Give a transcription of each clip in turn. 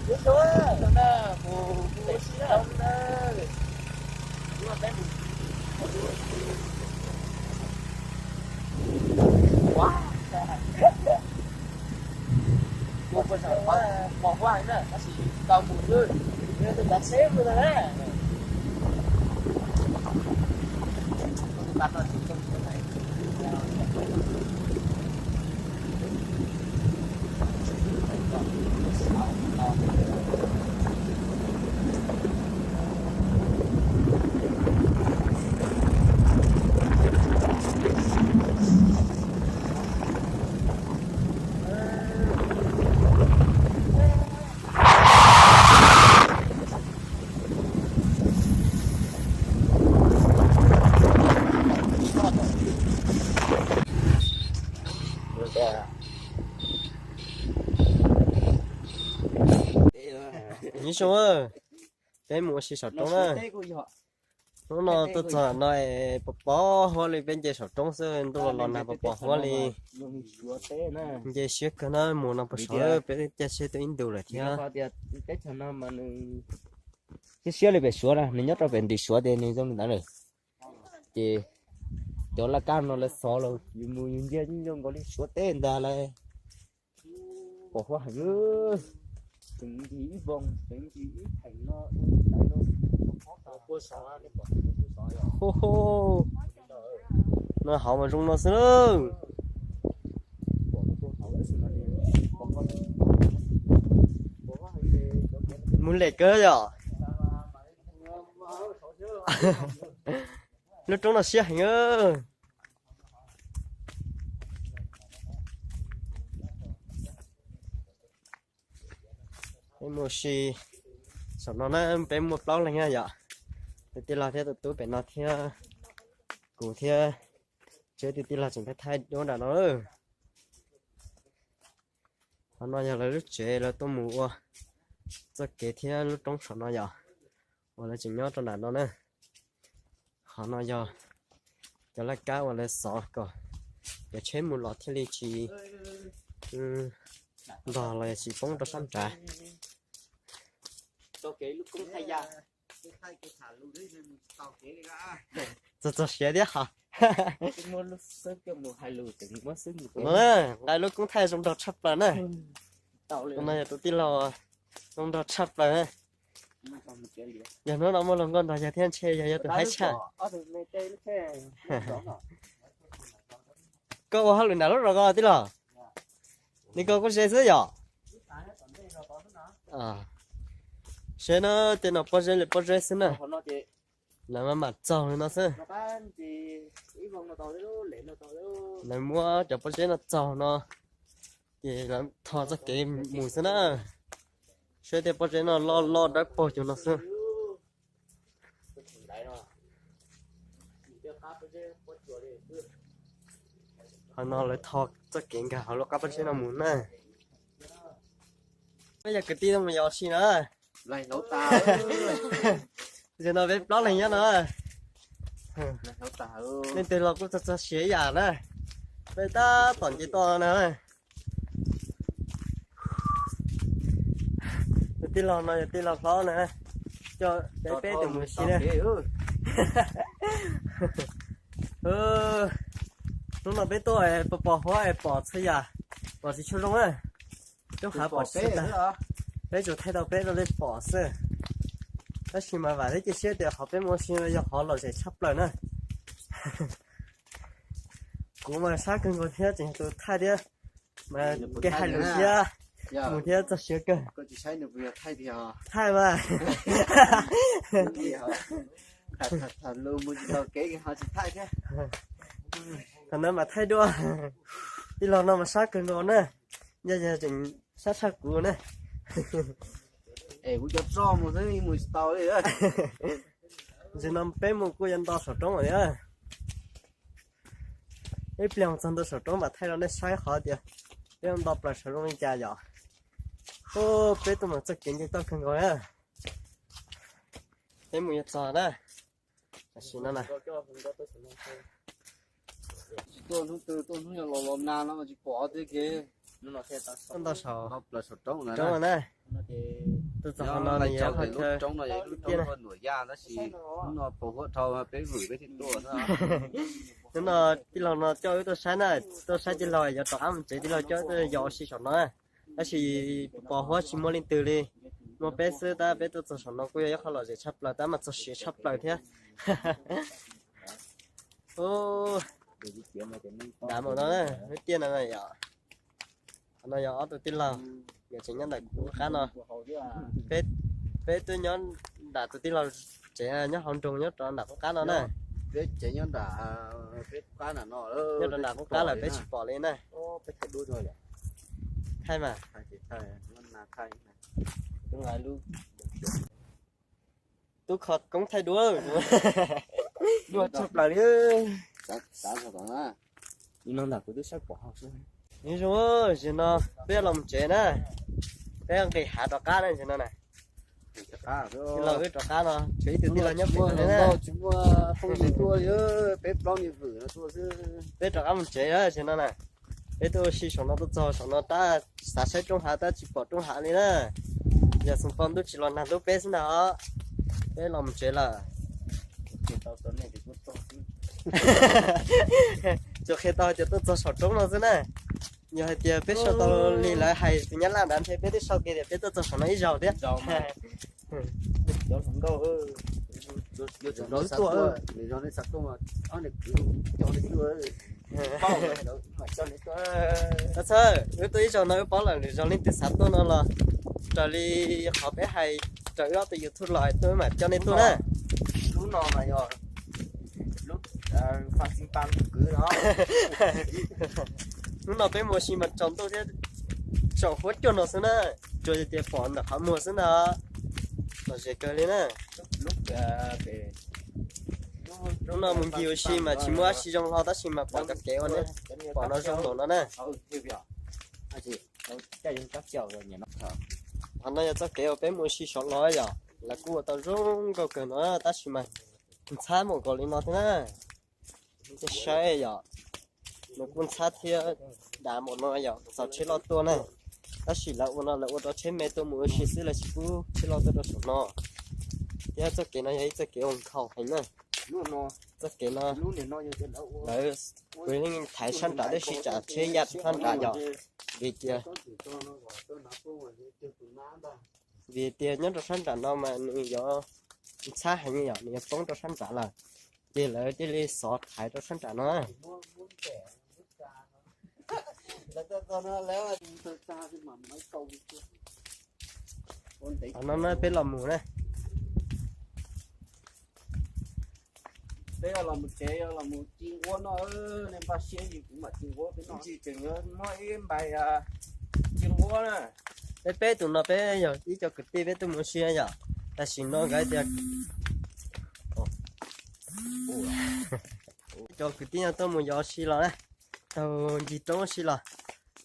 Nyob zoo, peb mus ua si saum roob na. Hnub no tuaj txog no es pos pos huab li, peb nce saum roob xwb, ntuj los los nag pos pos huab li. Nce siab kawg na, mus no pos saud peb caij tsheb tuaj ib ntus lawm thiab. Siab siab li pem Suav na, nws nyob rau pem ntim Suav ces nws zoo li ntawd lawm. Ces cov laj kab no lawv xov los yus mus yus ntsia zoo nkaus li Suav teb ntag lauj. Pos huab heev, tseem ncig ib voos, tseem ncig ib theem no, ib tais no. Ho, ho, no hauv mas zoo no xwb lauj. Mus lem kawg yom. Lub roob no siab heev. Peb mus si saum no na, peb muaj plaub leeg na yom. Tus tij laug thiab tus tub pem no thiab kuv thiab. Tsev tus tij laug tseem thaij thaij duab nram no. Qhov no yog lawv lub tsev, lawv tuaj mus ua txoj kev thiab lub roob saum no yom, uas lawv tseem nyob rau nram no na. Qhov no yog cov laj kab uas lawv xov kom cov tsheb mus los thiaj li tsis ntog los yog tsis poob rau sab nrad. Txog txog siav thiab hos. No na, nqa lub koob thaij zoo nraug tshaj plaws na. Tus no yog tus tij laug zoo nraug tshaj plaws. Yog hnub no muaj hluas nkauj nrog yawg thiab ntshe yog yog tus haib tshaj. Koj ua hauj lwm nram lub zos ko tij laug? Nws ko kuj ze xwb yom. Seb na, tej no pob zeb li pob zeb xwb na. Lawv mam mam txaug li no xwb. Lawv muab cov pob zeb no txaug no, ces lawv tho txoj kev mus xwb na. Seb tej pob zeb no loj loj dawb paug cuag no xwb. Qhov no lawv tho txoj kev nkag hauv lub qab pob zeb no mus na. Peb yog kwv tij tuaj mus yos si na. Zaum no peb plaub leeg nyob no. Leej twg los kuj txog txog siav ib yam na. Peb tab tom nce toj na. Tus tij laug no yog tij laug hlob na, coj peb peb tus mus si na. Hnub no peb tuaj pos pos huab es pom txhua yam, pom tsis tshua zoo na. Lub hav pom tsis tau tag, peb tsuas thaij tau peb rau nej pom xwb. Tab sis mas vam thiab cia siab tias qhov peb mus ua si no yog qhov lom zem tshaj plaws na. Kuv mas sab kawg nkaus thiab tseem yog tus thaij thiab, mas kev hais lus thiab mus thiab txog siav kawg. Thaij mas, thaum no mas thaij dua. Tij laug no mas sab kawg nkaus na, yog yog tseem sab tshaj kuv na. Ntawm no peb mus kuj yuav nto saum roob lawm thiab. Ib pliag mus txog ntua saum roob mam thaij rau nej saib qhov tias peb mus nto plaws saum zoo li cas yom. Ub, peb tuaj mus txoj kev nce toj kawg nkaus na. Peb mus yuav txog na. Tam sim no na, tsis tuaj hnub twg, tuaj hnub yog los los nag no mas tsis pom tej kev. Ntau saum roob no na. Tuaj txog qhov no nws yog qhov chaw tiaj na. Hnub no tij laug no coj wb tuaj saib na, tuaj saib tij laug yuav rov qab mus tsev, tij laug coj wb tuaj yos ua si saum no. Tab sis pos huab tsis muaj leej twg li, muaj peb xwb, tab peb tuaj txog saum no kuj yog ib qho lom zem tshaj plaws, tab mas txog siav tshaj plaws thiab. Dav mus no na, lub tiaj no yom. Qhov no yog ob tug tij laug, nkawd tseem nyob ntawm qub qab no. Peb twb nyob nram tus tij laug tsev nyob hauv nroog nyob rau nram qub qab no na. Nyob rau nram qub qab lawm peb tsis pom li na. Thaij mas. Tub kho koob thaij duab. Tshaj plaws li. Zoo, zaum no peb los mus tsev na. Peb nqis hav rov qab na, zaum no na. Tij laug wb rov qab no, tshuav ib tug tij laug nyob pem no na. Peb rov qab mus tsev na, zaum no na. Peb tuaj ua si saum no, tuaj txog saum no tab xav saib roob hav tab tsis pom roob hav li na. Yog xeev poj ntuj tsis los nag hlub peb xwb ntag os. Peb los mus tsev lawm. Tsuas qhia tau tias tuaj txog saum roob no xwb na. Yog hais tias peb sau tau li lawv hais tus nyab laj ntawd ntshe peb twb sau kiag tias peb tuaj txog saum no ib zaug thiab. Txhawj, wb tuaj ib zaug no wb paub lawm, lwm zaug leej twg xav tuaj no los raws li qhov peb hais raws wb ob tug YouTube los tuaj wb mam coj nej tuaj na. Hnub no peb mus ua si mas tsaus ntuj thiab, tsaus huab cua no xwb na, tsuas yog tias pom ntawm qhov muag xwb ntag. Lom zem kawg li na. Hnub no mus ncig ua si mas tsis muaj dab tsi zoo hlo tab sis mas pom cov kev ua ne, pom no zoo npaum no na. Qhov no yog txoj kev uas peb mus ua si saud los yom, lawv kuj ua tau zoo nkauj kawg no tab sis mas ntxhab npaum nkaus li no thiab na. Saib yom, nws kuj ntxhab thiab dav npaum no yom, txaus tsheb loj tuaj na. Tab sis lawv ua no lawv ua rau tsheb me tuaj mus ua si xwb, lawv tsis pub tsheb loj tuaj rau saum no. Thiab txoj kev no yog ib txoj kev uas nkhaus heev na. Txoj kev no lawv kuj yeej thaiv sab nrad tib si tsam tsheb ya rau sab nrad yom, vim tias vim tias nyob rau sab nram no mas nws yuav ntxhab heev yom, nws yuav poob rau sab nrad lawm, ces lawv thiaj li xov thaiv rau sab nram no. Qhov no na peb los mus na. Peb los mus tsev, los mus ci nquab noj, nej npaj siab es kuv mam ci nquab peb noj. Tseem yuav muab ib npais ci nquab na. Peb peb tus no peb yog ib co kwv tij peb tuaj mus ua si yom. Tam sim no nkawd tias cov kwv tij no tuaj mus yos ua si los na, taug ncig roob ua si los.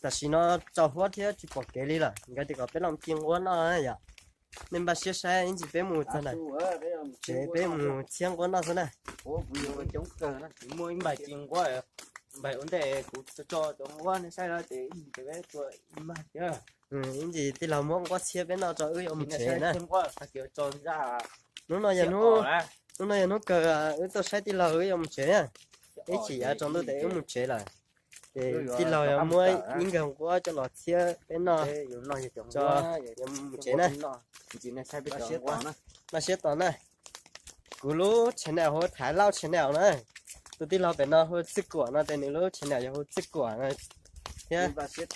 Tam sim no tsaus huab thiab tsis pom kev li lawm, nkawd tias kom peb los ci nquab noj yom. Nej npaj siab saib ib ntsis peb mus txog ntawm tsev peb mus txhiab nquab noj xwb na. Muaj ib npais ci nquab, npais ua ntej kuv tso cov nquab nej saib na ces ib ntsis peb tua ib npais thiab. Ib ntsis tij laug muab nquab txhiab peb noj tso wb yuav mus tsev na. Hnub no yog hnub, hnub no yog hnub kawg wb tuaj saib tij laug wb yuav mus tsev na. Ib chim yav tsaus ntuj tes wb mus tsev lawm. Ces tij laug yuav muab ib nkawg nquab coj los txhiab peb noj tso yuav mus tsev na. Npaj siab tos na. Kuv lub channel hu Thaiv Lauj channel na. Tus tij laug pem no hu Txij Kuam no ces nws lub channel yog hu Txij Kuam no thiab. Npaj siab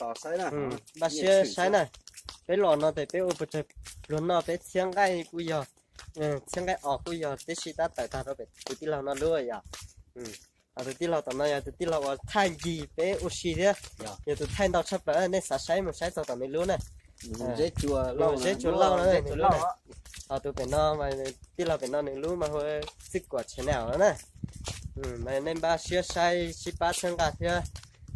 saib na. Peb los no ces peb ua pes tsawg pluag noj, peb txhiab nqaij kuj yog, txhiab nqaij os kuj yog tib si tab tawm tag rau pem tus tij laug no lub yom. Tus tij laug tom no yog tus tij laug uas thaij ncig peb ua si thiab, yog tus thaij ntau tshaj plaws, nej xav saib mus saib txog tom nws lub na. Zeb Tsuas Lauj no. Ho tus pem no, tij laug pem no nws lub mas hu Txij Kuam channel no na. Nej npaj siab saib sib pab txhawb nqa thiab,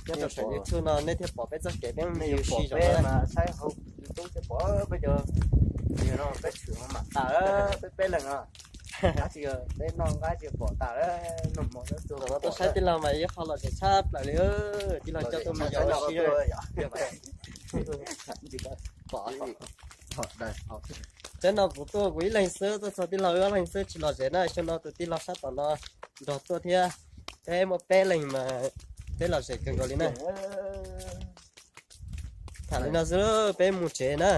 nyob rau saum YouTube no nej thiaj pom peb txoj kev peb mus ua si zoo na. Peb peb leeg no. Tuaj saib tij laug mas yog qhov lom zem tshaj plaws li, tij laug coj tuaj me nyuam ua si. Teb no kuv tuaj kuv ib leeg xwb, tuaj txog tij laug wb ob leeg xwb tsis lom zem na, xyoo no tus tij laug sab tom no nrog tuaj thiab, peb muaj peb leeg mas peb lom zem kawg nkaus li na. Tham li no xwb, peb mus tsev na.